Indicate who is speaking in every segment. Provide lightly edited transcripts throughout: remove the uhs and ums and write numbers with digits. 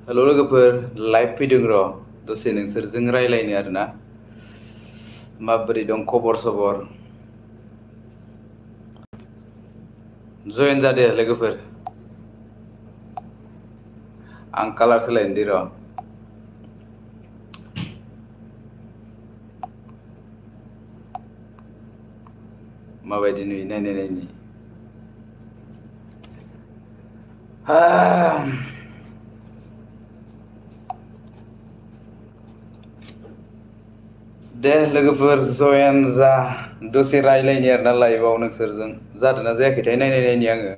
Speaker 1: हेल' लोगोफोर लाइभ फैदों र' दसे नोंसोरजों रायलायनो आरोना माबोरै दं खबर सबर जयेन जादो लोगोफोर आं कालार सोलायनो र' माबायदि नुयो नायनि दे लोगोफोर जयेन जा दसे रायलायनि आरोना लाइभआव नोंसोरजों जादोंना जायाखैथाय नायनि आङो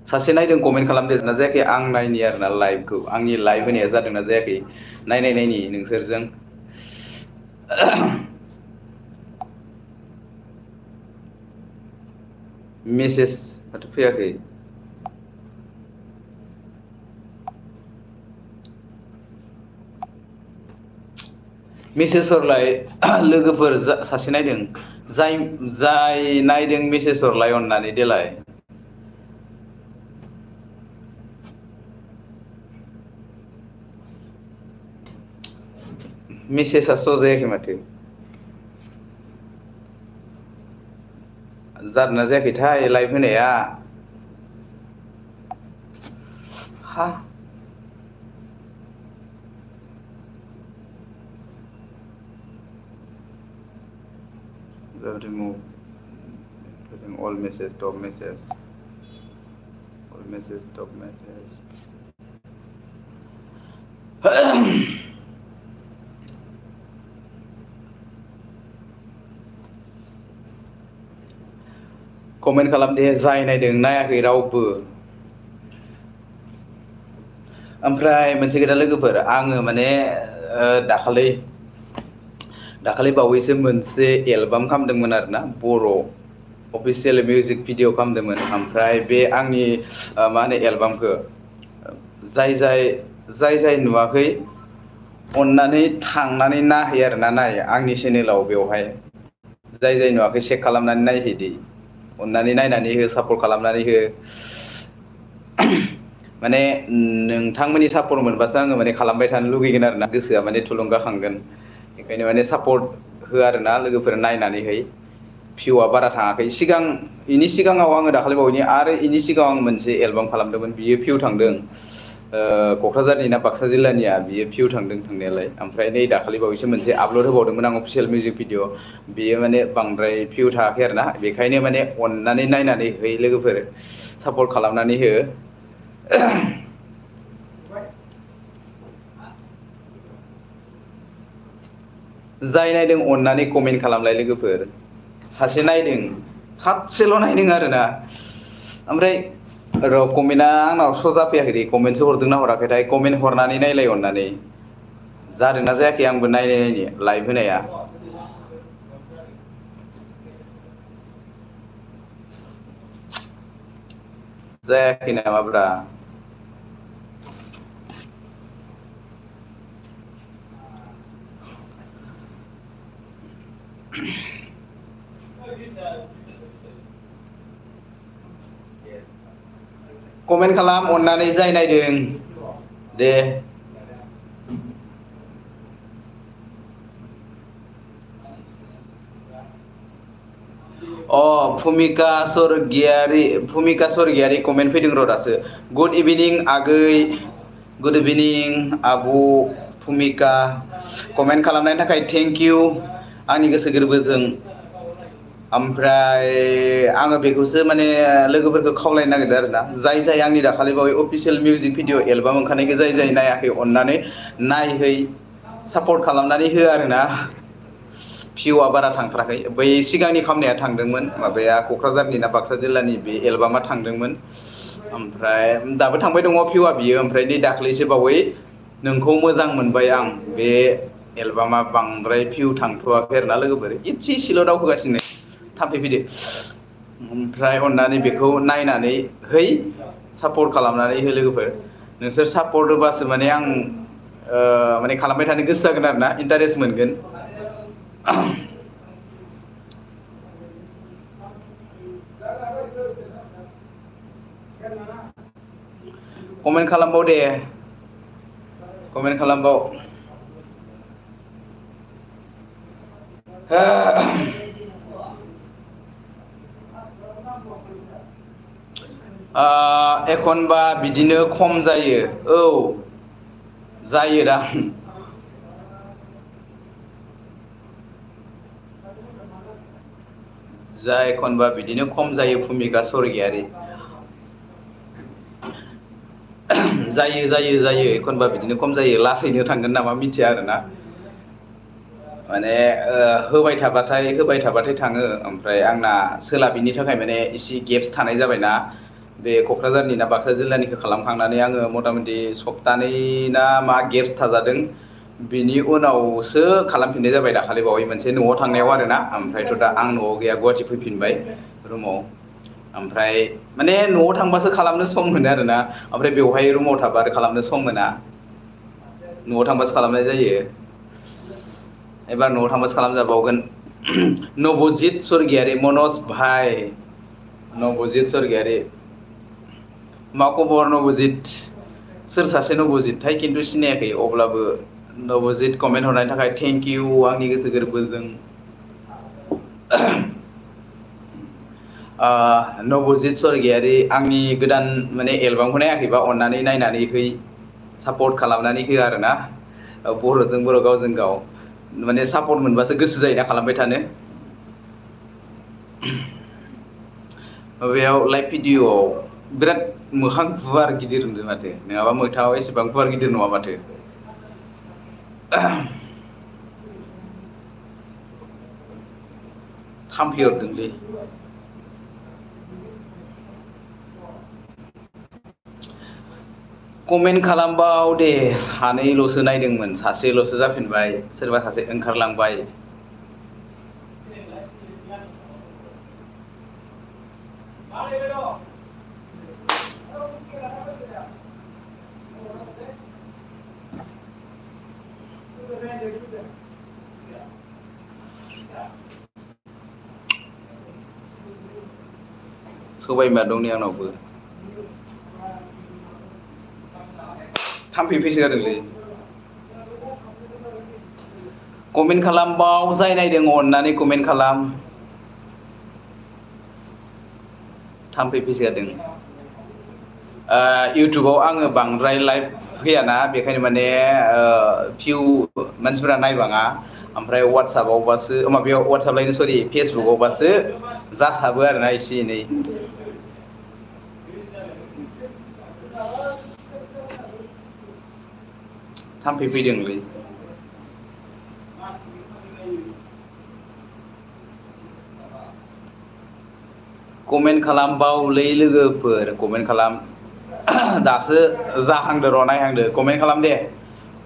Speaker 1: सासे नायदों कमेन्ट खालामदोंना जायाखै आं नायनि आरोना लाइभखौ आंनि लाइभ होनाया जादोंना जायाखै नायनि नोंसोरजों मेसेज माथो फैयाखै मेसेज हरलाय लोगोफोर सासे नायदों जाय नायदों मेसेज हरलाय अननानै देलाय मेसेजआ श' जायाखै माथो जादोंना जायाखैथाय लाइभ होनाया हा remove all message stop message all message stop message comment खालाम दे जाय नायदों नायाखै रावबो ओमफ्राय मोनसे खोथा लोगोफोर आङो माने दाखालि बावैसो मोनसे एलबाम खालामदोंमोन आरोना बर' अफिसियेल मिउजिक भिडिअ खालामदोंमोन ओमफ्राय बे आंनि मा होनो एलबामखौ जाय नुवाखै अननानै थांनानै नायहै आरोना नाय आंनि चेनेलाव बेवहाय जाय नुवाखै चेक खालामनानै नायहैदो अननानै नायनानै हो सापर्ट खालामनानै हो माने नोंथांमोननि सापर्ट मोनबासो आङो माने खालामबाय थानो लुगैगोन आरोना गोसोआ माने थुलुंगाखांगोन बेखायनो माने सापर्ट हो आरोना लोगोफोर नायनानैहै भिउआ बारा थाङाखै इनि सिगाङाव आङो दाखालिबावैनि आरो इनि सिगाङाव आं मोनसे एलबाम खालामदोंमोन बियो भिउ थांदों क'क्राझारनि ना बाक्सा जिल्लानिया बियो भिउ थांदों थांनायालाय ओमफ्राय नै दाखालि बावैसो मोनसे आपलड होबावदोंमोन आं अफिसियेल मिउजिक भिडिअ बेयो माने बांद्राय भिउ थाङाखै आरोना बेखायनो माने अननानै नायनानै है लोगोफोर सापर्ट खालामनानै हो जाय नायदों अननानै कमेन्ट खालामलाय लोगोफोर सासे नायदों सासेल' नायदों आरोना ओमफ्राय र' कमेन्टआ आंनाव श' जाफैयाखै दे कमेन्टसो हरदोंना हराखैथाय कमेन्ट हरनानै नायलाय अननानै जादोंना जायाखै आंबो नायनि लाइभ होनाया जायाखै नामाब्रा कमेन्ट खालाम अननानै जाय नायदों दे भुमिका स्वर्गियारि कमेन्ट फैदों र' दासो गुड इभिनिं आगै गुड इभिनिं आब' भुमिका कमेन्ट खालामनायनि थाखाय थेंक इउ आंनि गोसो गोरबोजों ओमफ्राय आङो बेखौसो माने लोगोफोरखौ खावलायनो नागिरदों आरोना जाय आंनि दाखालि बावै अफिसियेल मिउजिक भिडिअ एलबाम ओंखारनायखौ जाय नायाखै अननानै नायहै सापर्ट खालामनानै हो आरोना भिउआ बारा थांथाराखै बै सिगांनि खामनाया थांदोंमोन माबाया क'क्राझारनि ना बाक्सा जिल्लानि बे एलबामा थांदोंमोन ओमफ्राय दाबो थांबाय दङ भिउआ बियो ओमफ्राय नै दाख्लैसो बावै नोंखौ मोजां मोनबाय आं बे एलबामा बांद्राय भिउ थांथ'वाखै आरोना लोगोफोर इसेल' दावखोगासिनो थाब फैदो ओमफ्राय अननानै बेखौ नायनानै है सापर्ट खालामनानै हो लोगोफोर नोंसोर सापर्ट होबासो माने आं माने खालामबाय थानो गोसो जागोन आरो ना इन्टारेस्ट मोनगोन। कमेन्ट खालामबाव दे, कमेन्ट खालामबाव। एखनबा बिदिनो खम जायो। औ जायोदां। एखनबा बिदिनो खम जायो भुमिका स्वर्गियारि। जायो एखनबा बिदिनो खम जायो, लासैनो थांगोन नामा मिथिया आरोना। माने होबाय थाबाथाय थाङो, ओमफ्राय आंना सोलाबिनि थाखाय माने एसे गेप्स थानाय जाबायना। बे क'क्राझारनि ना बाक्सा जिल्लानिखौ खालामखांनानै आङो मथा मथि सप्तानै ना मा गेप्स थाजादों। बिनि उनावसो खालामफिननाय जाबाय दाखालि बावै मोनसे न'आव थांनायाव आरोना। ओमफ्रायथ' दा आं न'आव गैया, गुवाहाटि फैफिनबाय रुमाव। ओमफ्राय माने न'आव थांबासो खालामनो सम मोनो आरोना, ओमफ्राय बेवहाय रुमाव थाबा आरो खालामनो सम मोना। न'आव थांबासो खालामनाय जायो। एबार न'आव थांबासो खालामजाबावगोन। नबजित स्वर्गियारि, मनज भाइ नबजित स्वर्गियारि। मा खबर नबजित? सोर सासे नबजितथाय खिन्थु सिनायाखै, अब्लाबो नबजित कमेन्ट हरनायनि थाखाय थेंक इउ आंनि गोसो गोरबोजों। नबजित स्वर्गियारि, आंनि गोदान माने एलबामखौ नायाखैबा अननानै नायनानै फै, सापर्ट खालामनानै हो आरोना। बर'जों बर' गावजों गाव माने सापर्ट मोनबासो गोसो जायोना खालामबाय थानो। बेयाव लाइभ भिडिअ'आव बिराद मोखां गुवार गिदिर नुदों माथो, नङाबा मोगथाङाव एसेबां गुवार गिदिर नङा माथो। थाम्फै अरदोंलै। कमेन्ट खालामबाव दे, सानैल'सो नायदोंमोन, सासेल'सो जाफिनबाय, सोरबा सासे ओंखारलांबाय। सबाय बिमा दं नै आंनावबो। थाम्फै फैसोगारदोंलै। कमेन्ट खालामबाव, जाय नायदों अननानै कमेन्ट खालाम। थाम्फै फैसोगारदों। इउटुबाव आङो बांद्राय लाइभ फैयाना, बेखायनो माने भिउ मानसिफोरा नायबाङा। ओमफ्राय वाट्सआपावबासो, माबायाव वाट्सआप लायनो सरि फेसबुकआवबासो जासाबो आरोना एसे एनै। थाम्फै फैदोंलै। कमेन्ट खालामबावलै लोगोफोर, कमेन्ट खालाम। दासो जाहांदो र', नायहांदो, कमेन्ट खालाम दे।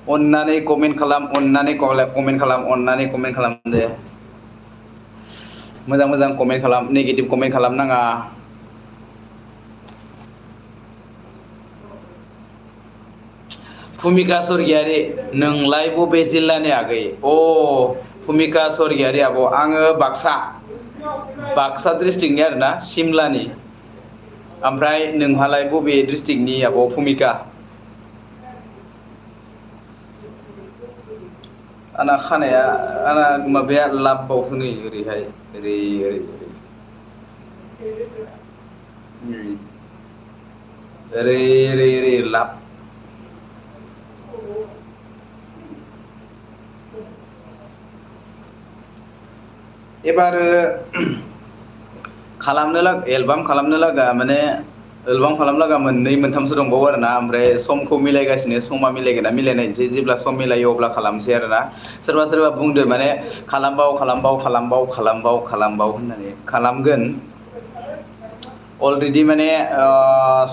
Speaker 1: अननानै कमेन्ट खालाम, अननानै कमेन्ट खालाम, अननानै कमेन्ट खालाम दे। मोजां मोजां कमेन्ट खालाम, नेगेटिभ कमेन्ट खालाम नाङा। भुमिका स्वर्गियारि, नोंलाय बबे जिल्लानि आगै? भुमिका स्वर्गियारि आब', आङो बाक्सा डिस्ट्रिक्टनि आरोना, सिमलानि। ओमफ्राय नोंहालाय बबे डिस्ट्रिक्टनि आब' भुमिका? आंना खानाया, आंना माबाया लाबबावसो नै ओरैहाय, ओरै ओरै ओरै ओरै ओरै लाब। एबारो एलबाम खालामनो लागा माने एलबाम खालामनो लागा मोननै मोनथामसो दंबावो आरोना, ओमफ्राय समखौ मिलायगासिनो, समा मिलायगोन ना मिलायनाय नायनोसै, जेब्ला सम मिलायो अब्ला खालामसै आरोना। सोरबा सोरबा बुंदो माने खालामबाव होननानै, खालामगोन। अलरेडि माने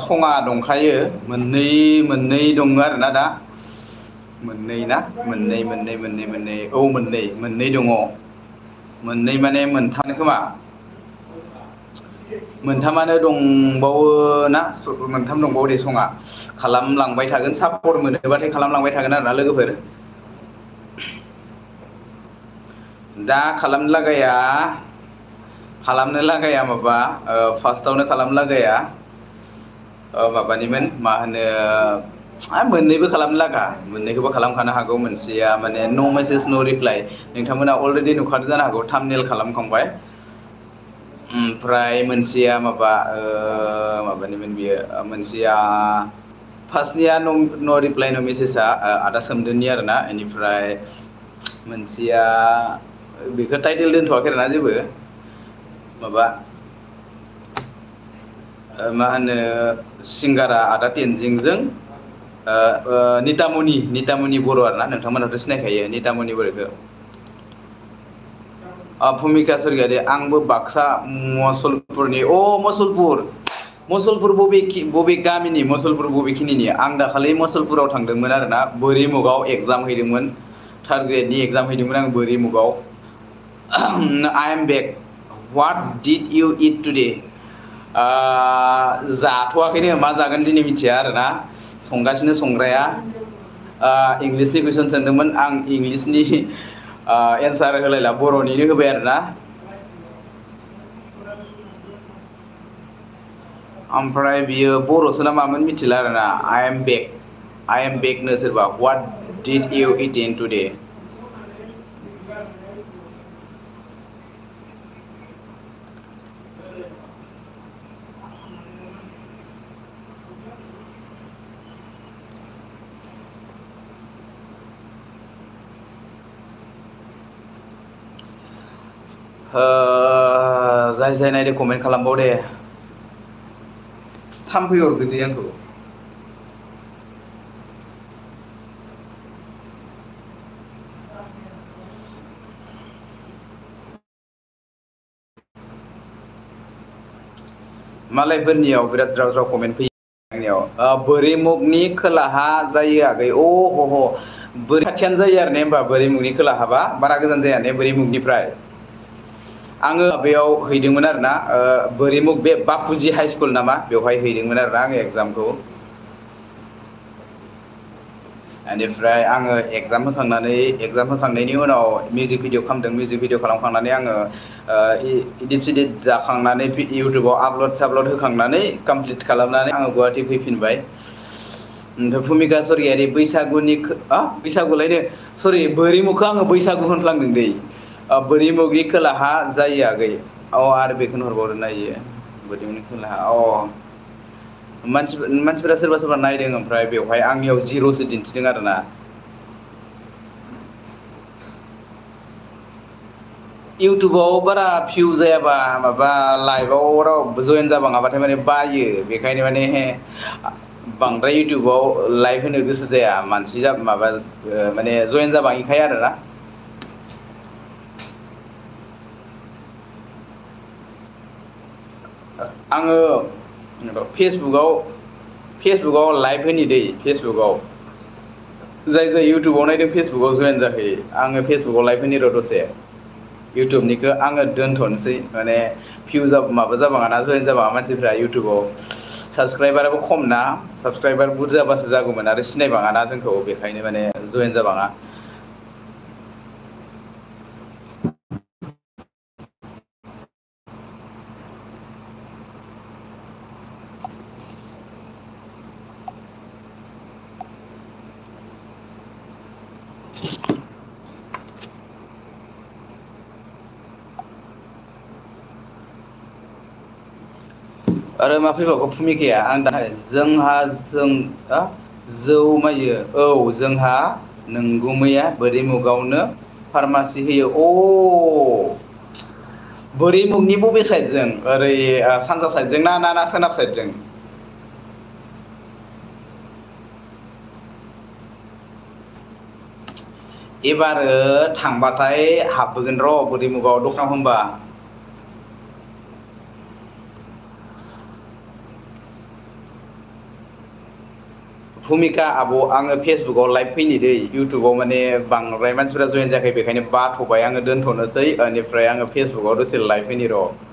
Speaker 1: सङा दंखायो, मोननै दङ आरोना दा। मोननै दङ। मोननै माने मोनथाम खोमा। मोनथामानो दंबावो ना मोनथाम दंबावो दे सङा खालामलांबाय थागोन सापर्ट मोनोबाथाय खालामलांबाय थागोन आरोना लोगोफोर दा खालामनो लागाया माबा फार्स्टआवनो खालामनो लागाया माबानिमोन मा होनो मोननैबो खालामनो लागा मोननैखौबो खालामखानो हागौ मोनसेया माने न' मेसेज न' रिप्लाइ नोंथांमोना अलरेडि नुखादों जानो हागौ थामनेल खालामखांबाय ओमफ्राय मोनसेया माबानिमोन बियो मोनसेया फार्स्टनिया न' रिप्लाइ न' मेसेजआ आदा सोमदोननि आरोना बेनिफ्राय मोनसेया बेखौ टाइटेल दोनथ'वाखै आरोना जेबो माबा मा होनो सिंगारा आदा टेनजिंजों नितामनि बर' आरोना नोंथांमोनहाथ' सिनायखायो नितामनि बर'खौ भुमिका सरगियारि आंबो बाक्सा मुसलपुरनि मुसलपुर बबे गामिनि मुसलपुर बबेखिनिनि आं दाखालि मुसलपुराव थांदोंमोन आरोना बोरिमुगाव एगजाम हैदोंमोन थार्द ग्रेडनि एगजाम हैदोंमोन आं बोरिमुगाव I am back. What did you eat today? जाथ'वाखैनो मा जागोन दिनै मिथिया आरोना संगासिनो संग्राया इंलिसनि कुइसन सोंदोंमोन आं इंलिसनि एन्सार होलायला बर'निनो होबाय आरोना ओमफ्राय बियो बर'सो ना मामोन मिथिला आरोना I am back नो सोरबा What did you eat in today? जाय नायदो कमेन्ट खालामबाव दे थाम्फै अरदो दे आंखौ मालायफोरनियाव बिराद ज्राव कमेन्ट फैयो आंनियाव बोरिमुगनि खोलाहा जायो आगै बोरै खाथियानो जायो आरो ने होमबा बोरिमुगनि खोलाहाबा बारा गोजान जाया ने बोरिमुगनिफ्राय आङो बेयाव हैदोंमोन आरोना बोरिमुग बे बापुजि हाइ स्कुल नामा बेवहाय हैदोंमोन आरोना आङो एगजामखौ बेनिफ्राय आङो एगजाम होखांनायनि उनाव मिउजिक भिडिअ खालामदों मिउजिक भिडिअ खालामखांनानै आङो इदिट सिदिट जाखांनानै इउटुबाव आपलड होखांनानै कमप्लिट खालामनानै आङो गुवाहाटि फैफिनबाय ओमफ्राय भुमिका सरगियारि बैसागुलायनो सरि बोरिमुगखौ आङो बैसागु होनफ्लांदों दै बोरिमुगनि खोलाहा जायो आगै आरो बेखौनो हरबावदो नायो बोरिमुगनि खोलाहा मानसिफोरा सोरबा नायदों ओमफ्राय बेवहाय आंनियाव जिर'सो दिन्थिदों आरोना इउटुबाव बारा भिउ जायाबा माबा लाइभआव जयेन जाबाङाबाथाय माने बायो बेखायनो माने बांद्राय इउटुबाव लाइभ होनो गोसो जाया मानसि माने जयेन जाबाङिखाय आरोना आङो फेसबुकाव लाइभ होनि दै फेसबुकाव जाय इउटुबाव नायदों फेसबुकाव जयेन जाहैयो आङो फेसबुकाव लाइभ होनि र' दसे इउटुबनिखौ आङो दोनथ'नोसै माने भिउ माबा जाबाङाना जयेन जाबाङा मानसिफ्रा इउटुबाव साबसक्राइबाराबो खम ना साबसक्राइबार बुरजाबासो जागौमोन आरो सिनायबाङाना जोंखौ बेखायनो माने जयेन जाबाङा आरो मा फैबावगौ भुमिकाया आं दाहाय जोंहा नोंगुमैया बोरिमुगावनो फार्मासि होयो बोरिमुगनि बबे साइडजों ओरै सानजा साइडजों ना सोनाब साइडजों एबारो थांबाथाय हाबबोगोन र' बोरिमुगाव दखानाव होनबा भुमिका आब' आङो फेसबुकाव लाइभ फैनि दै इउटुबाव माने बांद्राय मानसिफोरा जयेन जायाखै बेखायनो बाथ'बाय आङो दोनथ'नोसै बेनिफ्राय आङो फेसबुकाव दसे लाइभ फैनि र'